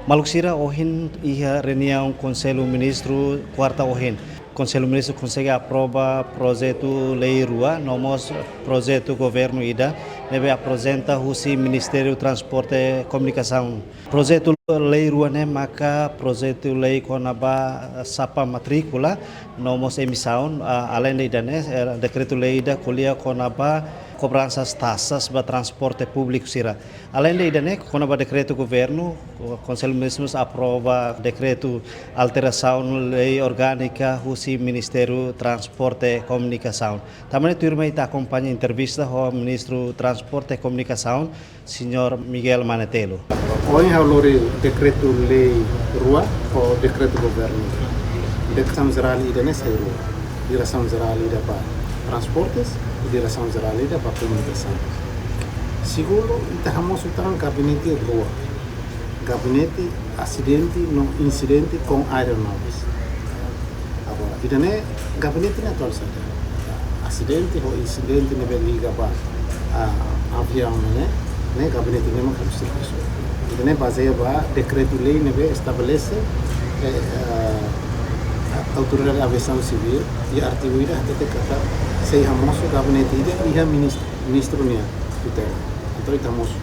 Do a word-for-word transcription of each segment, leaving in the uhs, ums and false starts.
Maluk sira, ohin iha reuniaun Konsellu Ministru kuarta ohin, Konsellu Ministru konsege aprova projetu lei rua, no mós projetu governu ida, ne'ebé aprezenta husi Ministériu Transporte Komunikasaun. Projetu lei rua ne'e maka projetu lei kona-ba sapa matríkula, no mós emisaun, ah, aleinde ida-ne'e, eh, dekretu lei ida ko'alia kona-ba kobransa taxas ba transporte públiku sira. Aleinde ida-ne'e, kona-ba dekretu governu, Konsellu Ministru mós aprova dekretu alterasaun lei orgánika husi Ministériu Transporte Komunikasaun. Tanba ne'e tuirmai ita akompaña entrevista ho Ministru Transporte Komunikasaun, Señór Miguel Manetelu. Ohin ha'u lori dekretu lei rua ho dekretu governu. Diresaun jerál ida-ne'e sai rua. Diresaun jerál ida ba transportes, diresaun jerál ida ba komunikasaun. Segundu, ita hamosu tan gabinete rua. Gabinete asidente no insidente com aeronaves. Agora, ida-ne'e gabinete ne'e atuál saida. Asidente ho insidente ne'ebé liga ba, ah, aviaun ne'e, ne'e gabinete ne'e mak halo servisu. Ida-ne'e bazeia ba dekretu lei ne'ebé estabelese, eh, ah, Autoridade Aviasaun Sivíl, iha artigu ida hatete katak sei hamosu gabinete ida iha minis-, ministru nia tutela. Entaun ita hamosu,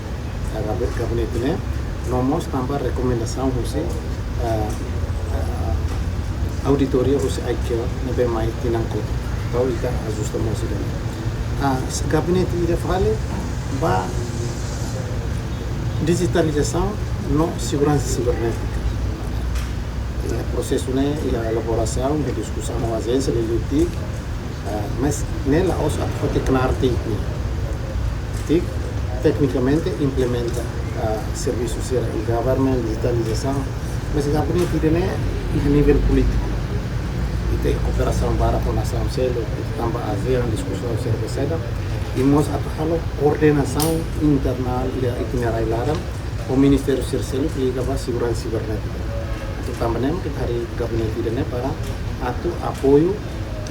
ah, gabi-, gabinete ne'e, no mós tanba rekomendasaun husi, ah, ah, auditoria husi ICAO ne'ebé mai tinan kotuk. Entaun ita ajusta mós ida-ne'e. Ah, s-, gabinete ida fali ba dijitalizasaun no seguransa sibernétika. Iha prosesu ne'e, iha elaborasaun, iha diskusaun ho ajénsia, liuliu TIC, ah, mas ne'e la'ós atu foti knaar TIC nian. TIC teknikamente implementa, ah, servisu sira e-government, dijitalizasaun, mas gabinete ida-ne'e iha nivel polítiku. Ita iha kooperasaun barak ho nasaun seluk, ita tanba ASEAN, diskusaun sira be saida, i mós atu halo koordenasaun internál iha ita-nia rai laran, ho ministériu sira seluk liga ba seguransa sibernétika. Entaun tanba ne'e mak ita harii gabinete ida-ne'e para atu apoiu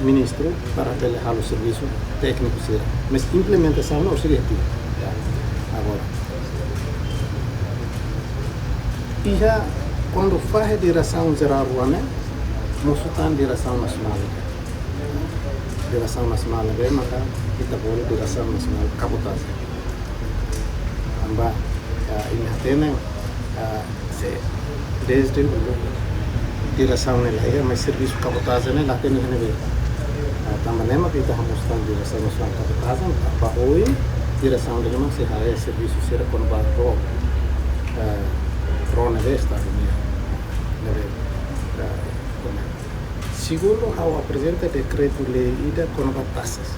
ministru para bele halo servisu tékniku sira. Mas implementasaun ne'e orsida iha TIC. Ya. Agora, iha kuandu fahe diresaun jerál rua ne'e, mosu tan diresaun nasionál. Diresaun nasionál ne'ebé maka ita bolu diresaun nasionál kabotajen. Tanba, ah, imi hatene, ah, se dezde uluk diresaun ne'e la iha, mas servisu kabotajen ne'e la hatene iha ne'ebé. Ah, tanba ne'e mak ita hamosu tan diresaun nasionál kabotajen, ba oin diresaun ne'e mak sei haree servisu sira kona-ba ró, ah, ró ne'ebé Estadu nian. Ne'ebé, ah, kona. Segundu, ha'u aprezenta dekretu lei ida kona-ba taxas.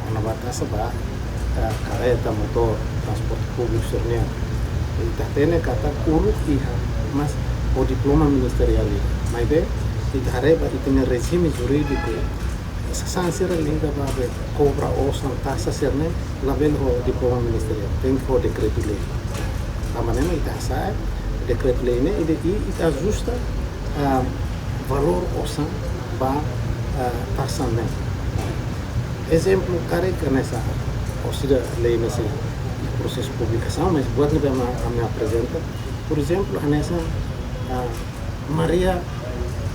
Kona-ba taxa ba, eh, karreta, motór, transporte públiku sira-nian. Ita hatene katak uluk iha, mas ho diploma ministeriál ida. Maibé, ita haree ba ita-nia rejime jurídiku, sasán sira liga ba be kobra osan taxa sira-ne'e labele ho diploma ministeriál, tenke ho dekretu lei. Tanba ne'e mak ita hasa'e dekretu lei ne'e, ida i ita ajusta, ah, valór osan ba, ah, taxa ne'e. Ezemplu, karik hanesan orsida lei ne'e sei prosesu publikasaun, mas buat ne'ebé mak ami aprezenta. Porezemplu, hanesan, ah, Maria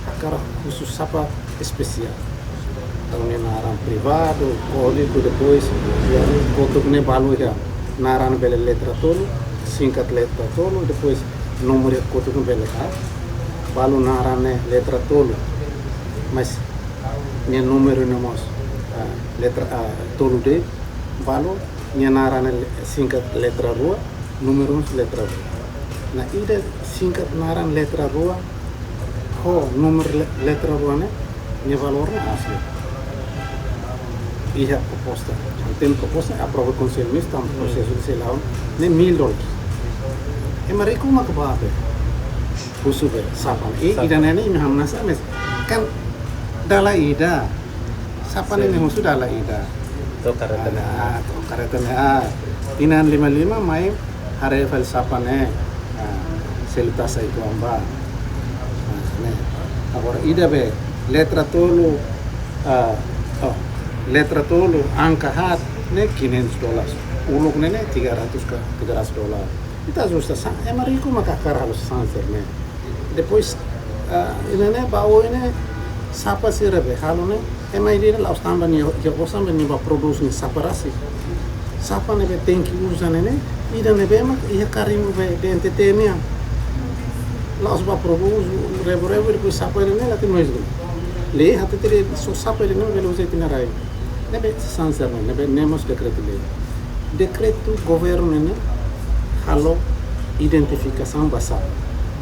hakarak husu sapa espesiál. Entaun nia naran privadu, kódigu, depois, ya, kotuk ne'e balu iha naran bele letra tolu, singkat letra tolu, depois númeru kotuk ne'e bele haat, balu naran ne'e letra tolu. Mas nia númeru ne'e mós, ah, letra, ah, tolu de'it, balu nia naran ne'e le-, singkat letra rua, númeru mós letra rua. Nah, ida singkat naran letra rua, ho númeru le-, letra rua ne'e, nia valór ne'e hasil. Iha proposta. Tenke proposta, aprova Konsellu Ministru, tanba prosesu sei la'o, ne'e mil dólares. Ema riku mak bá be husu be sapa ne'e. I, sapa. Ida-ne'e ne'e imi hamnasa, mas kan dala ida. Sapa ne'e, sin, imi husu dala ida. To'o karreta ne'e. Ah, to'o karreta ne'e. Ah, tinan lima lima mai haree fali sapa ne'e. Ah, selu taxa uitoan ba. Ah, ne'e. Agora ida be letra tolu, ah, oh, letra tolu angka haat ne'e quinhentos dólares. Uluk ne'e ne'e tiga ratus ka, tiga ratus dólares. Ita justa sa, ema riku maka hakarak halo sanser ne'e. Depois, ah, ida-ne'e ba oin ne'e, sapa sira be halo ne'e, ema ida-idak la'ós tanba nia, nia osan be nia ba prodús nia sapa rasik. Sapa ne'ebé tenke uza ne'e ne'e, ida ne'ebé mak iha karimbu be B N T T nian. La'ós ba prodús, rebu-rebu, depois sapa ida-ne'e la hatene mais duni. Lei hatete de'it só sapa ida-ne'e bele uza iha ita-nia rai. Ne'ebé sanser ne'e, ne'ebé ne'e mós dekretu lei. Dekretu governu ne'e halo identifikasaun ba sapa.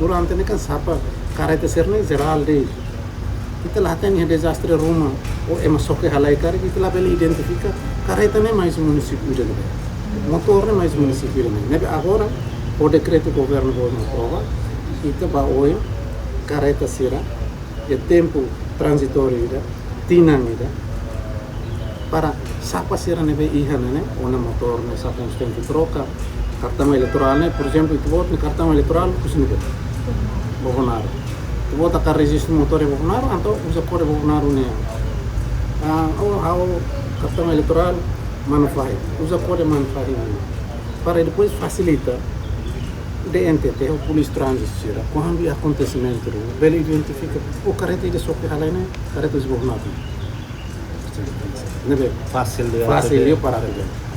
Durante ne'e kan sapa karreta sira-ne'e jerál de'it. Ita la hatene iha dezastre ruma, ou ema soke halai karik, ita labele identifika karreta ne'e mai husi munisípiu ida-ne'ebé. Motór ne'e mai husi munisípiu ida-ne'ebé. Ne'ebé agora, ho dekretu governu governu aprova, ita ba oin karreta sira, iha tempu tranzitóriu ida, tinan ida, para sapa sira ne'ebé iha ne'e ne'e, ona motór ne'e sapa mós tenke troka, kartaun eleitorál ne'e, por ezemplu, ita-boot nia kartaun eleitorál husi ne'ebé? Bobonaro. Ita-boot hakarak rejistu motór iha Bobonaro, entaun uza kódigu Bobonaro nian. Ah, oh, ha'u kartaun eleitorál Manufahi, uza kódigu Manufahi nian. Para depois fasilita B N T T ho polísia tránzitu sira, kuandu iha akontesimentu ruma, bele identifika, oh, karreta ida soke halai ne'e, karreta husi Bobonaro. Ne'ebé fasil de fasil de identifika. Para atu.